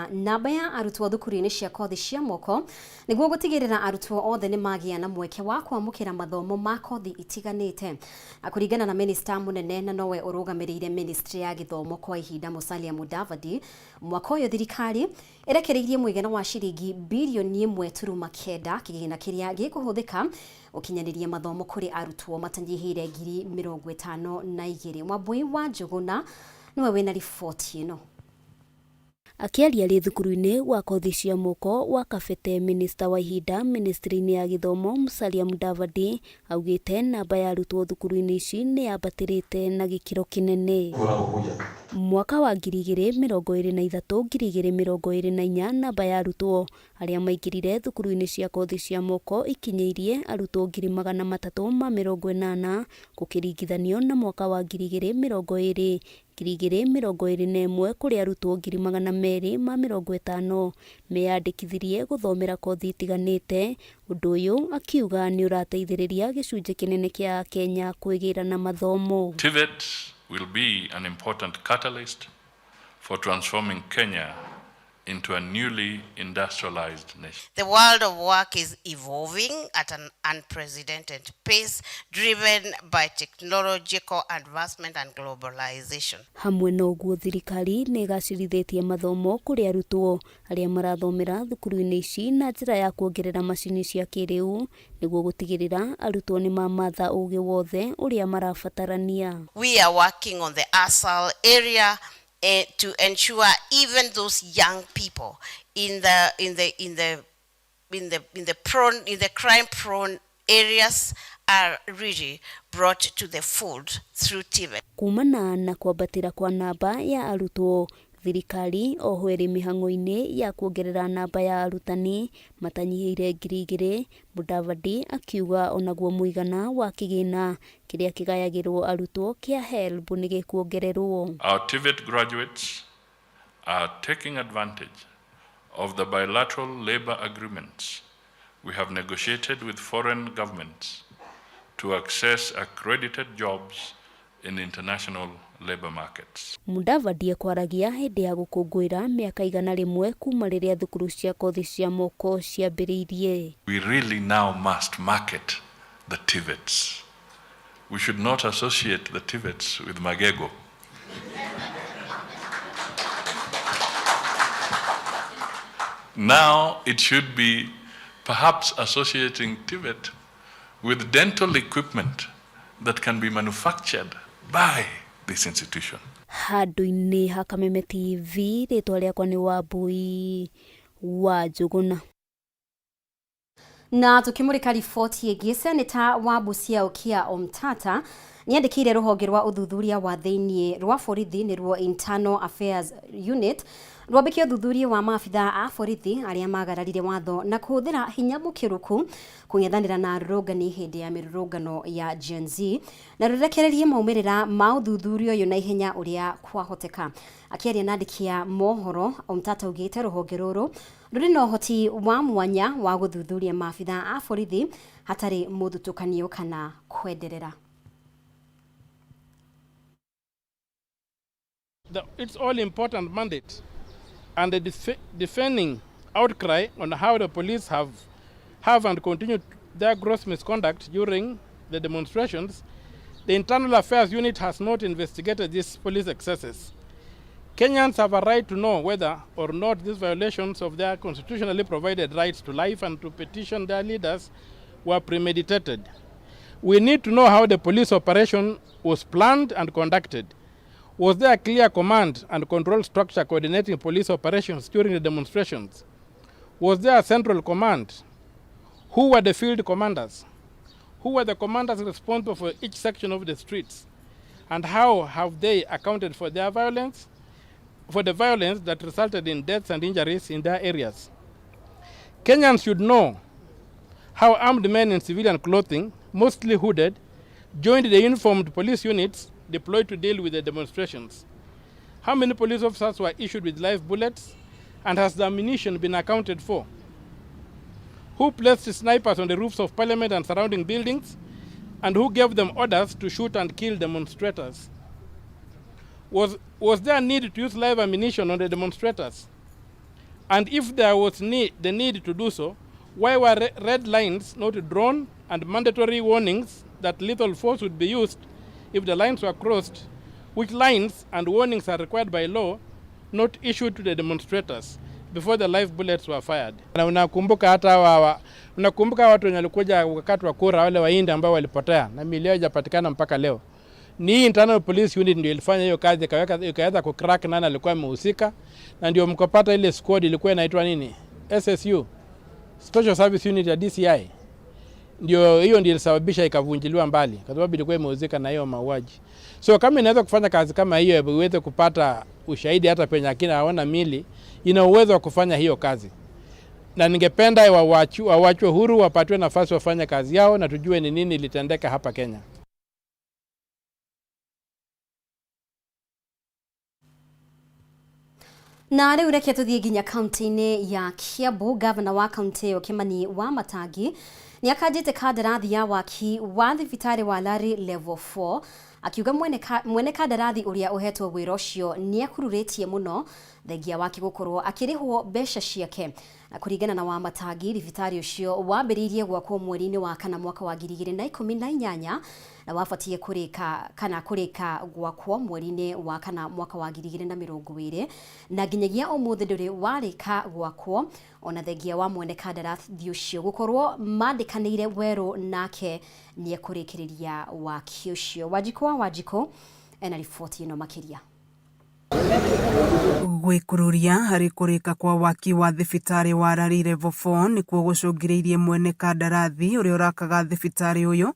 Kuongerera namba ya arutwo thukuru-inĩ cia kothi cia moko nĩguo gũtigĩrĩra arutwo othe nĩ magĩa na mweke wa kwamũkĩra mathomo ma kothi itiganĩte. Na kũringana na minista mũnene na nowe ũrũgamĩrĩire ministry ya gĩthomo kwa ihinda Musalia Mudavadi, mwaka ũyũ thirikari ĩrekereirie mũigana wa ciringi birioni 1.9 kĩgĩna kĩrĩa gĩkũhũthĩka gũkinyanĩria mathomo kũrĩ arutwo matanyihĩire 52,000. Wambui wa Njũgũna nĩwe wĩna riboti ĩno. Akĩaria arĩ thukuru-inĩ wa kothi cia moko wa Kabete, minista wa ihinda ministry-inĩ ya gĩthomo Musalia Mudavadi augĩte namba ya arutwo thukuru-inĩ ici nĩ yambatĩrĩte na gĩkĩro kĩnene. Mwaka wa 2023 2024 namba ya arutwo arĩa maingĩrire thukuru-inĩ cia kothi cia moko ikinyĩirie arutwo 380,000 gũkĩringithanio na mwaka wa 2020 2021 kũrĩ arutwo 250,000 meyandĩkithirie gũthomera kothi itiganĩte. Ũndũ ũyũ akiuga nĩ ũrateithĩrĩria gĩcunjĩ kĩnene kĩa Akenya kwĩgĩra na mathomo. TVET will be an important catalyst for transforming Kenya into a newly industrialized nation. The world of work is evolving at an unprecedented pace, driven by technological advancement and globalization. Hamwe na ũguo thirikari nĩ ĩgacĩrithĩtie mathomo kũrĩ arutwo arĩa marathomera thukuru-inĩ ici na njĩra ya kuongerera macini cia kĩrĩu nĩguo gũtigĩrĩra arutwo nĩ mamatha ũgĩ wothe ũrĩa marabatarania. We are working on the ASAL area to ensure even those young people in the in the in the in the in the prone in the crime prone areas are really brought to the fold through TVET. Kumana na kwambatĩra kwa namba ya arutwo thirikari oho ĩrĩ mĩhang'o-inĩ ya kuongerera namba ya arutani matanyihĩire 2,000. Mudavadi akiuga onaguo mũigana wa kĩgĩna kĩrĩa kĩgayagĩrwo arutwo kĩa HELB nĩ gĩkuongererwo. Our TVET graduates are taking advantage of the bilateral labor agreements we have negotiated with foreign governments to access accredited jobs in international labor markets. Mudavadi ekwaragia hĩndĩ ya gũkũngũĩra mĩaka 100 kuma rĩrĩa thukuru cia kothi cia moko ciambĩrĩirie. We really now must market the TVETs. We should not associate the TVETs with Magego. Now it should be perhaps associating TVET with dental equipment that can be manufactured by this institution. Handũ-inĩ ha Kameme TV, rĩtwa rĩakwa nĩ Wambui wa Njũgũna. Na tukimurika riboti ĩngĩ, seneta wa Busia Okiya Omtata nĩandĩkĩire rũhonge rwa ũthuthuria wa thĩiniĩ rwa borithi nĩruo Internal Affairs Unit rwambĩkie ũthuthuria wa maabitha a borithi arĩa magararire watho na kũhũthĩra hinya mũkĩrũku kũng'ethanĩra na arũrũngani hĩndĩ ya mĩrũrũngano ya Gen Z na rũrekererie maumĩrĩra ma ũthuthuria ũyũ na ihenya ũrĩa kwahoteka. Akĩaria na andĩki a mohoro, Omtata augĩte rũhonge rũrũ rũrĩ na ũhoti wa mwanya wa gũthuthuria maabitha a borithi hatarĩ mũthutũkanio kana kwenderera. It's all important mandate and the defending outcry on how the police have and continue their gross misconduct during the demonstrations. The Internal Affairs Unit has not investigated these police excesses. Kenyans have a right to know whether or not these violations of their constitutionally provided rights to life and to petition their leaders were premeditated. We need to know how the police operation was planned and conducted. Was there a clear command and control structure coordinating police operations during the demonstrations? Was there a central command? Who were the field commanders? Who were the commanders responsible for each section of the streets? And how have they accounted for their violence, for the violence that resulted in deaths and injuries in their areas? Kenyans should know how armed men in civilian clothing, mostly hooded, joined the uniformed police units deployed to deal with the demonstrations. How many police officers were issued with live bullets, and has the ammunition been accounted for? Who placed snipers on the roofs of parliament and surrounding buildings, and who gave them orders to shoot and kill demonstrators? Was there a need to use live ammunition on the demonstrators? And if there was the need to do so, why were red lines not drawn and mandatory warnings that lethal force would be used if the lines were crossed, which lines and warnings are required by law, not issued to the demonstrators before the live bullets were fired? Na unakumbuka hata unakumbuka watu wenye walikuja wakati wa kura, wale Wahindi ambao walipotea na miili yao haijapatikana mpaka leo. Ni internal police unit ndio ilifanya hiyo kazi, ikaweza kucrack nani alikuwa amehusika, na ndio mkopata ile squad ilikuwa inaitwa nini? SSU, Special Service Unit ya DCI. Ndio hiyo ndio ilisababisha ikavunjiliwa mbali kwa sababu ilikuwa imehusika na hiyo mauaji. So kama inaweza kufanya kazi kama hiyo, iweze kupata ushahidi hata penye akina hawana mili, ina uwezo wa kufanya hiyo kazi. Na ningependa wawachwe huru, wapatiwe nafasi wafanye kazi yao na tujue ni nini ilitendeka hapa Kenya. Na rĩu reke tũthiĩ nginya kaunti-inĩ ya Kiambu. Gavana wa kaunti ĩyo Kimani Wamatangi nĩ akanjĩte kandarathi ya waki wa thibitarĩ wa Lari Level 4, akiuga mwene kandarathi ũrĩa ũhetwo wĩra ũcio nĩ akururĩtie mũno thengia wake gũkorwo akĩrĩhwo mbeca ciake. Na kũringana na Wamatangi, thibitarĩ ũcio wambĩrĩirie gwakwo mweri-inĩ wa kana mwaka wa 2018 na wabatie kũrĩka kana kũrĩka gwakwo mweri-inĩ wa kana mwaka wa 2020, na nginyagia ũmũthĩ ndũrĩ warĩka gwakwo, ona thengia wa mwene kandarathi ũcio gũkorwo mandĩkanĩire werũ nake nĩ ekũrĩkĩrĩria waki ũcio. Wanjikũ wa Wanjikũ ena riboti ĩno makĩria. Gwĩkururia harĩ kũrĩka kwa waki wa thibitarĩ wa Lari Level 4 nĩkuo gũcũngĩrĩirie mwene kandarathi ũrĩa ũrakaga thibitarĩ ũyũ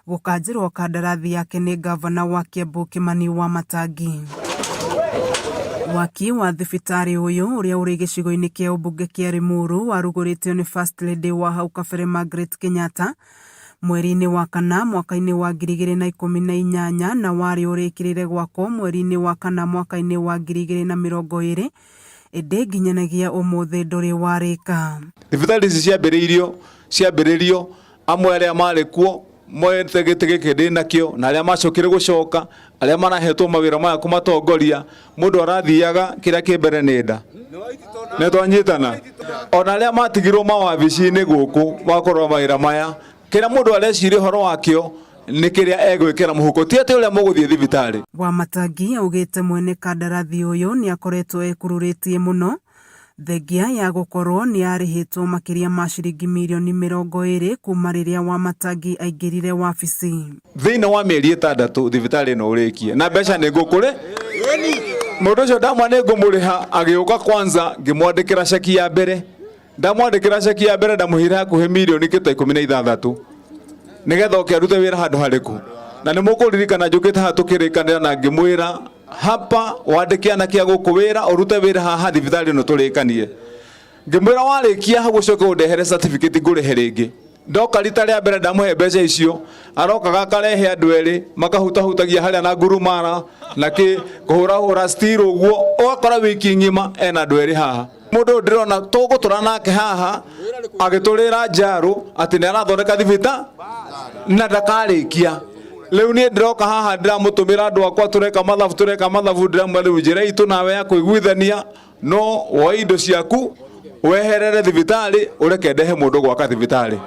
gũkanjĩrwo kandarathi yake nĩ gavana wa Kiambu Kimani Wamatangi. Waki wa thibitarĩ ũyũ ũrĩa ũrĩ gĩcigo-inĩ kĩa ũmbunge kĩa Limuru warugũrĩtio nĩ First Lady wa hau kabere Margaret Kenyatta mweri-inĩ wa kana mwaka-inĩ wa 2018, na warĩ ũrĩkĩrĩre gwakwo mweri-inĩ wa kana mwaka-inĩ wa 2020, ĩndĩ nginyanagia ũmũthĩ ndũrĩ warĩka. Thibitarĩ ici ciambĩrĩrio amwe arĩa marĩ kuo moete gĩtĩ gĩkĩ ndĩ nakĩo, na arĩa macokire gũcoka, arĩa marahetwo mawĩra maya kũmatongoria, mũndũ arathiaga kĩrĩa kĩ mbere nĩ nda nĩ twanyitana. Ona arĩa matigirwo mawabici-inĩ gũkũ makorwo mawĩra maya, kĩrĩa mũndũ areciria ũhoro wakĩo nĩ kĩrĩa egwĩkĩra mũhuko, ti atĩ ũrĩa mũgũthiĩ thibitarĩ. Wamatangi augĩte mwene kandarathi ũyũ nĩ akoretwo ekururĩtie mũno thengia ya gũkorwo nĩ arĩhĩtwo makĩria ma ciringi mirioni 20 kuma rĩrĩa Wamatangi aingĩrire wabici. Thĩinĩ wa mĩeri 6 thibitarĩ ĩno ũrĩkie na mbeca nĩ ngũkũrĩ mũndũ ũcio ndamwa nĩ ngũmũrĩha. Agĩũka kwanza ngĩmwandĩkĩra ceki ya mbere, ndamwandĩkĩra ceki ya mbere ndamũheire hakuhĩ mirioni kĩta 16 nĩgetha oke arute wĩra handũ harĩkũ. Na nĩ mũkũririkana njũkĩte haha tũkĩrĩkanĩra na ngĩmwĩra hapa wandĩke anake a gũkũ wĩra ũrute wĩra haha thibitarĩ ĩno tũrĩkanie. Ngĩmwĩra warĩkia hau ũcoke ũndehere certificate ngũrĩhe rĩngĩ. Ndoka rita rĩa mbere ndamũhe mbeca icio, arokaga akarehe andũ erĩ makahutahutagia harĩa na ngurumara na kĩ kũhũrahũra steel ũguo, ũgakora wiki ng'ima ena andũ erĩ haha. Mũndũ ũyũ ndĩrona tũgũtũra nake haha agĩtũrĩra njarũ atĩ nĩ arathondeka thibita na ndakarĩkia. Rĩu niĩ ndĩroka haha ndĩramũtũmĩra andũ akwa, tũreka mathabu, tũreka mathabu, ndĩramwĩra rĩu njĩra itũ nawe ya kũiguithania, no woe indo ciaku weherere thibitarĩ ũreke ndehe mũndũ gwaka thibitarĩ.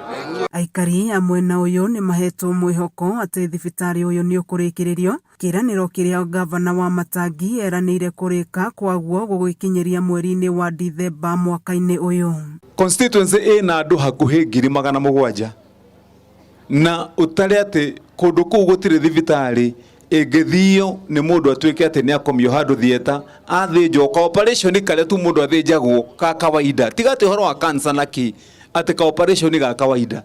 Aikari a mwena ũyũ nĩ mahetwo mwĩhoko atĩ thibitarĩ ũyũ nĩ ũkũrĩkĩrĩrio, kĩĩranĩro kĩrĩa gavana Wamatangi eranĩire kũrĩka kwaguo gũgĩkinyĩria mweri-inĩ wa Dithemba mwaka-inĩ ũyũ. Constituency ĩna andũ hakuhĩ 700,000, na ũtare atĩ kũndũ kũu gũtirĩ thibitarĩ ĩngĩthio nĩ mũndũ atuĩke atĩ nĩ akomio handũ theatre athĩnjwo ka operation karĩa tu mũndũ athĩnjagwo ka kawaida, tiga atĩ ũhoro wa cancer na kĩ, atĩ ka operation ga kawaida,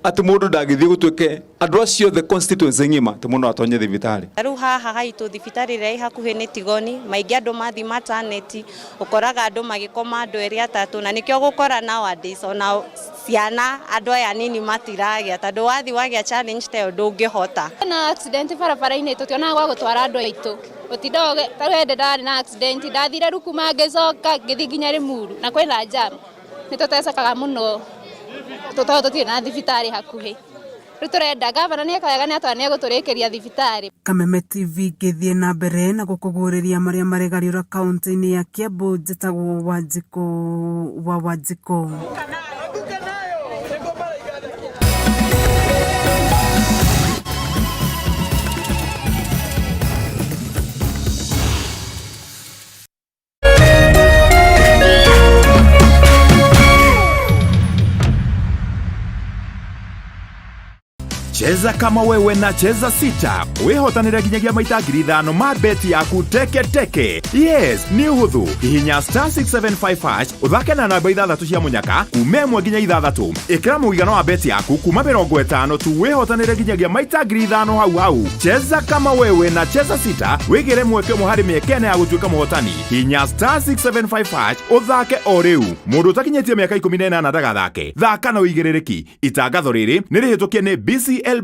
atĩ mũndũ ndangĩthiĩ gũtuĩke andũ acio othe constituency ng'ima atĩ mũndũ atonye thibitarĩ. Rĩu haha haitũ thibitarĩ ĩrĩa ĩ hakuhĩ nĩ Tigoni, maingĩ andũ mathiĩ maternity ũkoraga andũ magĩkoma andũ erĩ atatũ, na nĩkĩo gũkora nowadays ona ciana andũ aya anini matiragĩa, tondũ wathiĩ wagĩa challenge ta ĩyo ndũngĩhota. Na accident barabara-inĩ tũtionaga gwa gũtwara andũ aitũ, ũtinda ta rĩu hĩndĩ ndarĩ na accident ndathire Rukuma ngĩcoka ngĩthiĩ nginya Limuru na kwĩna jam, nĩ tũtecekaga mũno tondũ tũtirĩ na thibitarĩ hakuhĩ. Rĩu tũrenda gavana nĩ eka wega nĩ atwara nĩ egũtũrĩkĩria thibitarĩ. Kameme TV ngĩthiĩ na mbere na gũkũguũrĩria marĩa maregariũra kaunti-inĩ ya Kiambu. Njĩtagwo Wanjikũ wa Wanjikũ. Cheza kama wewe na Cheza Sita wihotanire nginyagia maita 5,000 ma beti yaku teke teke. Yes, nĩ ũhũthũ. Hihinya star 675 hash ũthake na namba ithathatũ cia mũnyaka kuma 1 nginya 6. Ĩkĩra mũigana wa beti yaku kuma 50 tu wĩhotanĩre nginyagia maita 5,000 hau hau. Cheza kama wewe na Cheza Sita wĩgĩre mweke ũmwe harĩ mĩeke ĩna ya gũtuĩka mũhotani. Hihinya star 675 hash ũthake o rĩu. Mũndũ ũtakinyĩtie mĩaka 18 ndagathake. Thaka na ũigĩrĩrĩki. Itangatho rĩrĩ nĩ rĩhĩtũkie nĩ BCLB.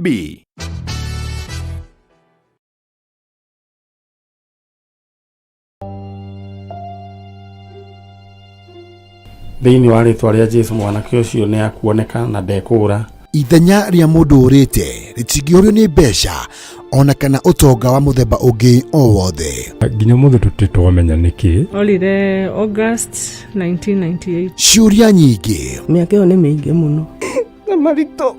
Thĩinĩ wa rĩtwa rĩa Jesu mwanake ũcio nĩ akuoneka na ndekũũra. Ithenya rĩa mũndũ ũrĩte rĩtingĩũrio nĩ mbeca ona kana ũtonga wa mũthemba ũngĩ o wothe. Nginya ũmũthĩ tũtirĩ twamenya nĩkĩ. Orire August 1998. Ciũria nyingĩ, mĩaka ĩyo nĩ mĩingĩ mũno na maritũ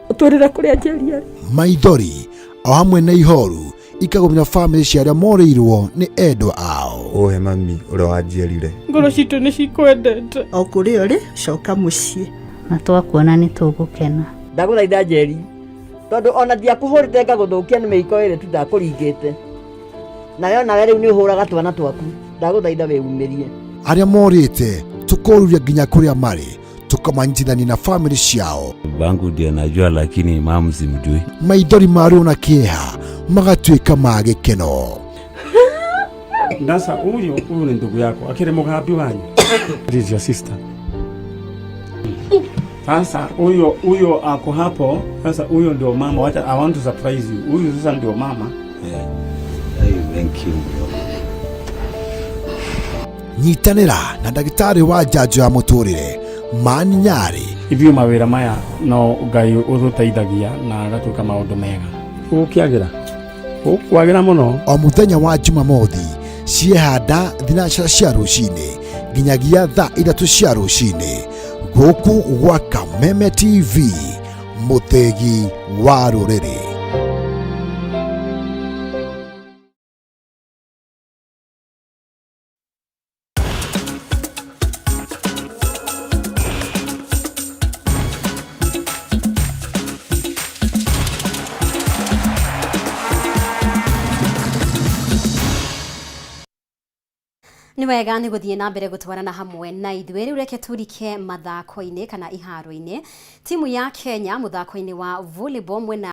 ũtwĩrĩre kũrĩa Njeri arĩ. Maithori o hamwe na ihoru ikagũmĩra bamĩrĩ cia arĩa morĩirwo nĩ endwa ao. Ũhe mami ũrĩa wanjiarire. Ngoro citũ nĩ cikwendete. O kũrĩa ũrĩ coka mũciĩ. Na twakuona nĩ tũgũkena. Ndagũthaitha Njeri, tondũ ona ndiakũhũrĩte ngagũthũkia nĩ mĩiko ĩrĩ tu ndakũringĩte nawe, onawe rĩu nĩ ũhũraga twana twaku. Ndagũthaitha wĩumĩrie. Arĩa morĩte tũkoruria nginya kũrĩa marĩ, tũkamanyitithania na bamĩrĩ ciao. Babangu ndiye najua, lakini mamu simjui. Maithori ma ruo na kĩeha magatuĩka ma gĩkeno. Sasa huyu huyu ni ndugu yako akiri mugambi wanyu. This is your sister. Sasa huyo huyo ako hapo. Sasa huyo ndio mama. Wacha, I want to surprise you. Huyu sasa ndio mama. Yeah. Hey, thank you bro. Nyitanĩra na ndagĩtarĩ wa njanjo ya mũtũrĩre Mani Nyarĩ. Ithuĩ mawĩra maya no Ngai ũtũteithagia na agatuĩka maũndũ mega. Gũkĩagĩra gũkwagĩra mũno. O mũthenya wa Jumamothi ciehanda 3 cia rũcinĩ nginyagia thaa 3 cia rũcinĩ gũkũ gwa Kameme TV, mũthĩgi wa rũrĩrĩ. Nĩ wega nĩ gũthiĩ na mbere gũtwarana hamwe na ithuĩ. Rĩu reke tũrike mathako-inĩ kana iharo-inĩ. Timu ya Kenya mũthako-inĩ wa volleyball mwena